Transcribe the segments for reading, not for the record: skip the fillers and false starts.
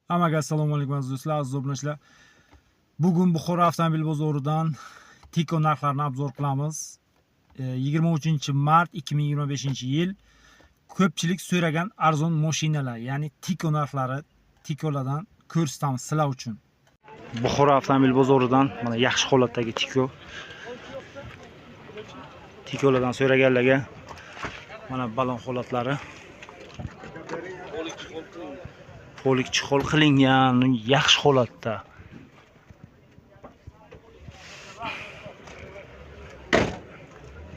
Hammaga assalomu alaykum aziz do'stlar, aziz obunachilar. Bugun Buxoro avtomobil bozoridan Tico narxlarini obzor qilamiz. 23 mart 2025-yil ko'pchilik so'ragan arzon mashinalar, ya'ni Tico narxlari, Ticolardan ko'rsatamiz sizlar uchun. Buxoro avtomobil bozoridan mana yaxshi holatdagi Tico. Ticolardan so'raganlarga mana balon holatlari. Polik chexol qilingan, yaxshi holatda.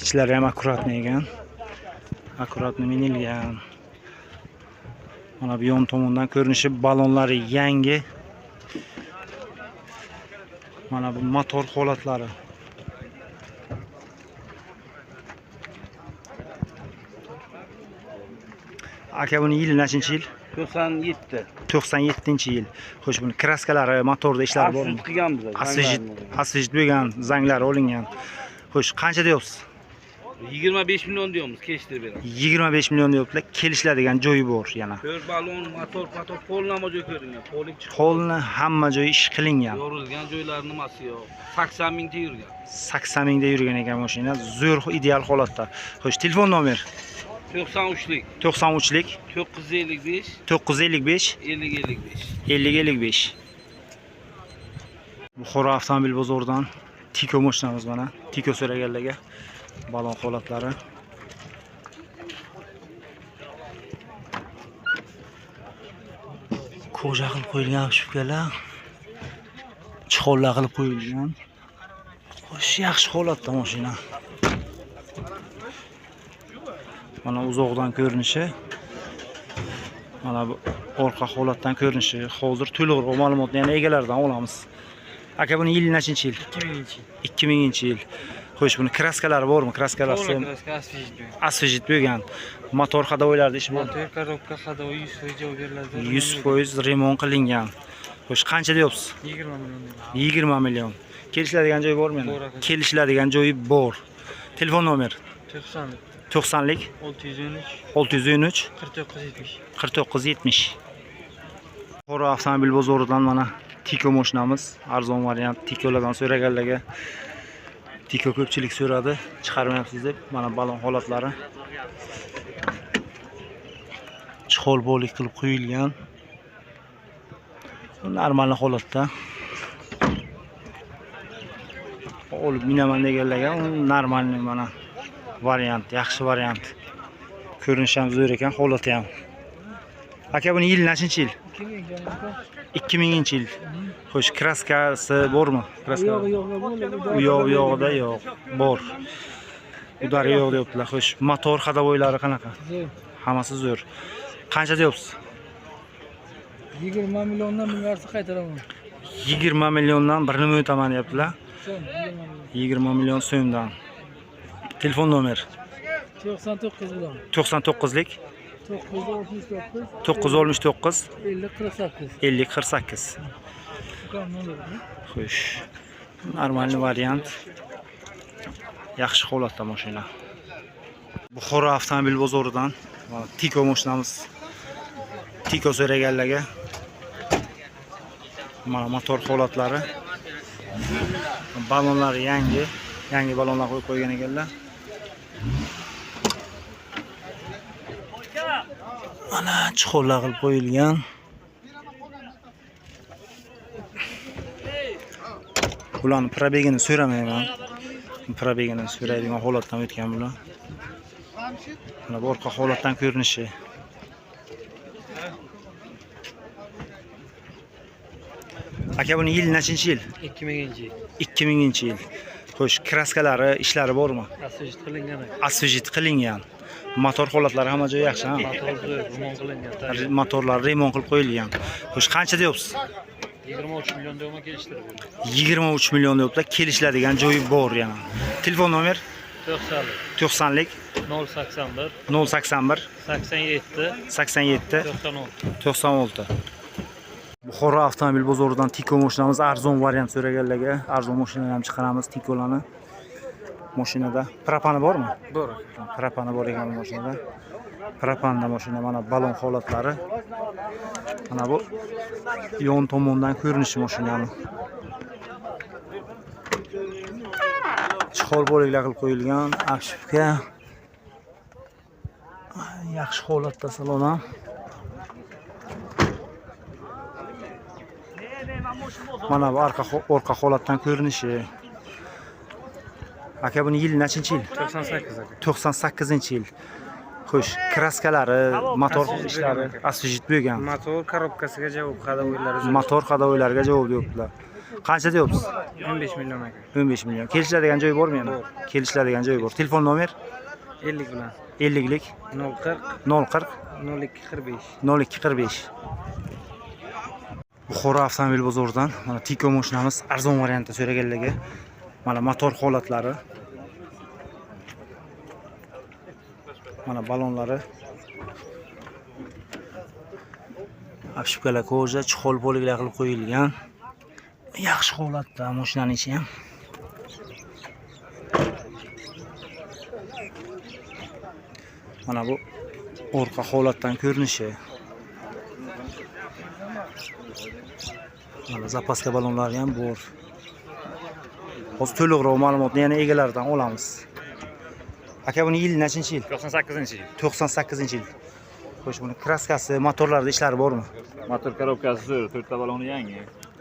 Ichlari ham аккуратный ekan. Аккуратный minilgan. Mana bu yon tomondan ko'rinishi, balonlari yangi. Mana bu motor holatlari. Aka, buni yili nechinchi yil? 97. 97-yil. Xo'sh, buni kraskalari, motorda ishlari bormi? Освежить qilganmiz. Освежить bo'lgan, zanglari olingan. Xo'sh, qancha deyapsiz? 25 million deyapmiz, kelishtirib beramiz. 25 million deyaptilar, kelishiladigan joyi bor yana. To'rt balon, motor, motor полный hamma joy ko'ringan. Polik chiqib, Polni hamma joyi ish qilingan. Yorilgan joylari nimasi yo'q. 80 mingta yurgan. 80 mingda yurgan ekan mashina. Zo'r, ideal holatda. Xo'sh, telefon nomer 93lik 93lik 955 955 50 55. 50 55. Buxoro avtomobil bozoridan Tico mashinamiz mana. Tico so'raganlarga balon holatlari. Кожа qilib qo'yilgan обшивка lar. Чехол lar qilib qo'yilgan. Xo'sh, yaxshi holatda mashina. Mana uzoqdan ko'rinishi. Mana bu orqa holatdan ko'rinishi. Hozir to'liqroq ma'lumotni yana egalaridan olamiz. Aka, buni yili nechinchi yil? 2000-yil. 2000-yil. Xo'sh, buni kraskalari bormi? Kraskalasi To'g'ri, краска, освежить. Освежить bo'lgan. Motor ходовой larda ish bormi? Motor, коробка, ходовой 100% javob beriladi. 100% remont qilingan. Xo'sh, qancha deyapsiz? 20 million. 20 million. Kelishiladigan joyi bormi yana? Bor, aka. Kelishiladigan joyi bor. Telefon nomer 90 90lik 613 613 49 70. 49 70. Buxoro avtomobil bozoridan mana Tico mashinamiz, arzon variant Ticolardan so'raganlarga. Tico ko'pchilik so'radi, chiqarmayapsiz deb. Mana balon holatlari. Чехол polik qilib qo'yilgan. Normal holatda. Olib minaman deganlarga нормальный mana variant, yaxshi variant. Ko'rinishi ham zo'r ekan, holati ham. Aka, buni yili nechinchi yil? 2000-yil. Xo'sh, kraskasi bormi? Краска. Yo'q, yo'q, U yoq bu yog'ida yo'q, bor. Удар i yo'q deyaptilar. Xo'sh, motor ходовой lari qanaqa? Hammasi zo'r. Qancha deyapsiz? 20 milliondan bir narsa qaytaraman. 20 milliondan bir nima o'taman deyaptilar. So'm, 20 million. 20 million so'mdan. Telefon nomer 99 bilan. 99lik 969 969 50 48. 50 48. Ukam nomeri. Xo'sh. Нормальный variant. Yaxshi holatda mashina. Buxoro avtomobil bozoridan mana Tico mashinamiz. Tico so'raganlarga mana motor holatlari. Balonlari yangi, yangi balonlar qo'yib qo'ygan ekanlar. Mana чехол lar qilib qo'yilgan. Bularni пробег ini so'ramayman. Пробег ini so'raydigan holatdan o'tgan bular. Mana bu orqa holatdan ko'rinishi. Aka, buni yili nechinchi yil? 2000-yil. 2000-yil. Xo'sh, kraskalari, ishlari bormi? Освежить qilingan aka. Освежить qilingan. Motor holatlari hamma joyi yaxshi, ha? Motor zo'r, remont qilingan. Motorlar remont qilib qo'yilgan. Xo'sh, qancha deyapsiz? 23 million deyapman, kelishtirib beradi. 23 million deyaptilar, kelishiladigan joyi bor yana. Telefon nomer 90 90lik 081 081 87 87 96. 96. Buxoro avtomobil bozoridan Tico mashinamiz, arzon variant so'raganlarga arzon mashinalar ham chiqaramiz Ticolarni. Mashinada propani bormi? Bor. Propani bor ekan bu mashinada. Propanda mashina, mana balon holatlari. Mana bu Yon tomondan ko'rinishi mashinani. Chexol poliklar qilib qo'yilgan, обшивка. Yaxshi holatda salon ham. Mana bu orqa holatdan ko'rinishi. Aka, buni yili nechinchi yil? 98 aka. 98-yil. Xo'sh, kraskalari, motor ishlari освежить bo'lgan. Motor korobkasiga javob, ходовойлari zo'r. Motor ходовойлariga javob deyaptilar. Qancha deyapsiz? 15 million aka. 15 million. Kelishiladigan joyi bormi yana? Kelishiladigan joyi bor. Telefon nomer 50 bilan. 50 lik 040 040 02 45. 0245. Buxoro avtomobil bozoridan mana Tico mashinamiz arzon variantda so'raganlarga mana motor holatlari. Mana balonlari. Обшивка lar кожа, chexol poliklar qilib qo'yilgan. Yaxshi holatda mashinaning ichi ham. Mana bu orqa holatdan ko'rinishi. Mana zapaska balonlari ham bor. Hozir to'liqroq ma'lumotni yana egalaridan olamiz. Aka, buni yili nechinchi yil? 98-yil. 98-yil. Xo'sh, buni kraskasi, motorlarda ishlari bormi? Motor korobkasi zo'r, to'rtta baloni yangi.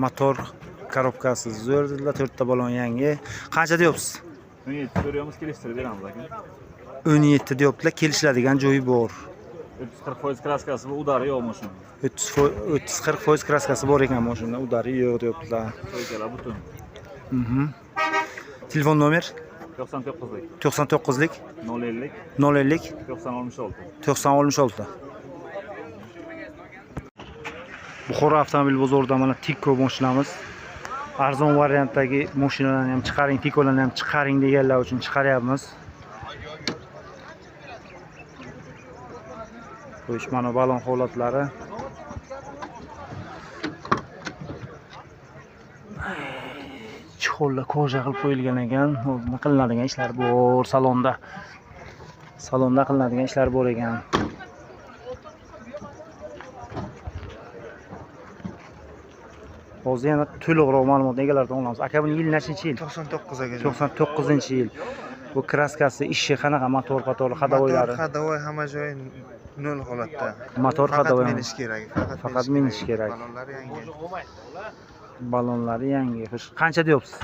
Motor korobkasi zo'r dedilar, to'rtta balon yangi. Qancha deyapsiz? 17 so'raymiz, kelishtirib beramiz aka. 17 deyaptilar, kelishiladigan joyi bor. 30-40% kraskasi va udari yo'q mashina. 30-40% kraskasi bor ekan mashinada, udari yo'q deyaptilar. To'ykalar butun. Telefon nomer 99lik 99lik 050 050 90 66. 90 66. Buxoro avtomobil bozorida mana Tico mashinamiz. Arzon variantdagi mashinalarni ham chiqaring, Ticolarni ham chiqaring deganlar uchun chiqaryapmiz. Xo'sh, mana balon holatlari. Chexollar koja qilib qo'yilgan ekan. Hozir qilinadigan ishlar bor salonda. Salonda qilinadigan ishlar bor ekan. Hozir yana to'liqroq ma'lumotni egalaridan olamiz. Aka, buni yili nechinchi yil? 99 aka. 99-yil. Bu kraskasi, ishi qanaqa, motor, qator, ходовойлari? Motor, ходовой hamma joyi nol holatda. Motor Faqat ходовой. minish kerak, Faqat minish kerak. Balonlari yangi. Balonlari yangi. Xo'sh, qancha deyapsiz?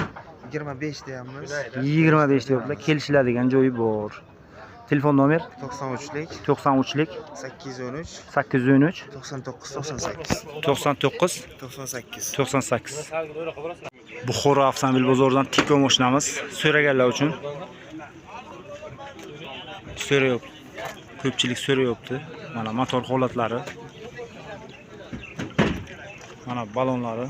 25 deyapmiz. 25 deyaptilar. Kelishiladigan joyi bor. Telefon nomer 93lik 93lik 813 813 99 98 99 98. 98. Buxoro avtomobil bozoridan Tico mashinamiz so'raganlar uchun. So'rayapti. Ko'pchilik so'rayapti. Mana motor holatlari. Mana balonlari.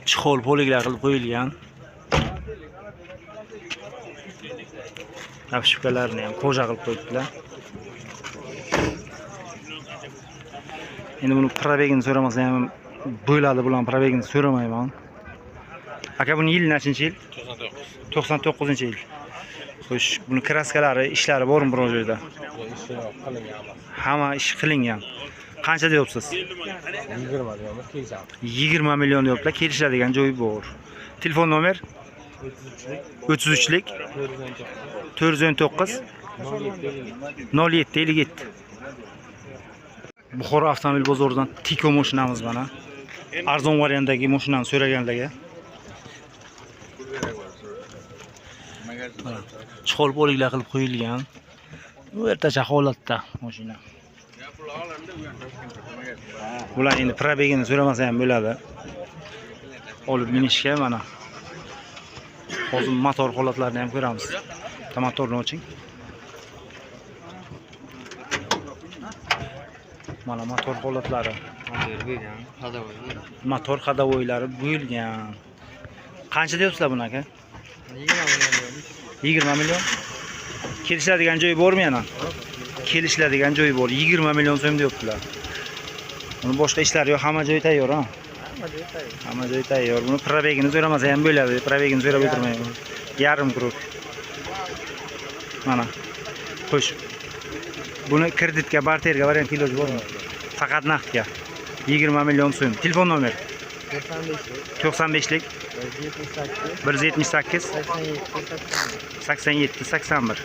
Chexol poliklar qilib qo'yilgan. Обшивка larini ham koja qilib qo'yibdilar. Endi buni пробег ini so'ramasa ham bo'ladi, bulan пробег ini so'ramayman. Aka, buni yili nechinchi yil? 99-yil. Xo'sh, buni kraskalari, ishlari bormi biror joyda? Hamma ish qilingan. Qancha deyapsiz? 20 deyapmiz, kelishamiz. 20 million deyaptilar, kelishiladigan joyi bor. Telefon nomer 33lik 419 07 57. Buxoro avtomobil bozoridan Tico mashinamiz mana. Arzon variantdagi mashinani so'raganlarga. Mana chexol poliklar qilib qo'yilgan. O'rtacha holatda mashina. Bular endi пробег ini so'ramasa ham bo'ladi. Olib minishga mana. Hozir motor holatlarini ham ko'ramiz. Bitta motorni oching. Mana motor holatlari. Motor ходовойлari bo'lgan. Qancha deyapsizlar buni aka? 20 million. Kelishiladigan joyi bormi yana? Kelishiladigan joyi bor. 20 million so'm deyaptilar. Buni boshqa ishlari yo'q, hamma joyi tayyor, ha? Hamma joyi tayyor. Buni пробег ini so'ramasa ham bo'ladi. Пробег ini so'rab o'tirmayman. Yarim круг. Mana. Xo'sh. Buni kreditga, barterga variant iloji bormi? Faqat naqdga. 20 million so'm. Telefon nomer 95lik 95lik 178 178 87 81. 87 81.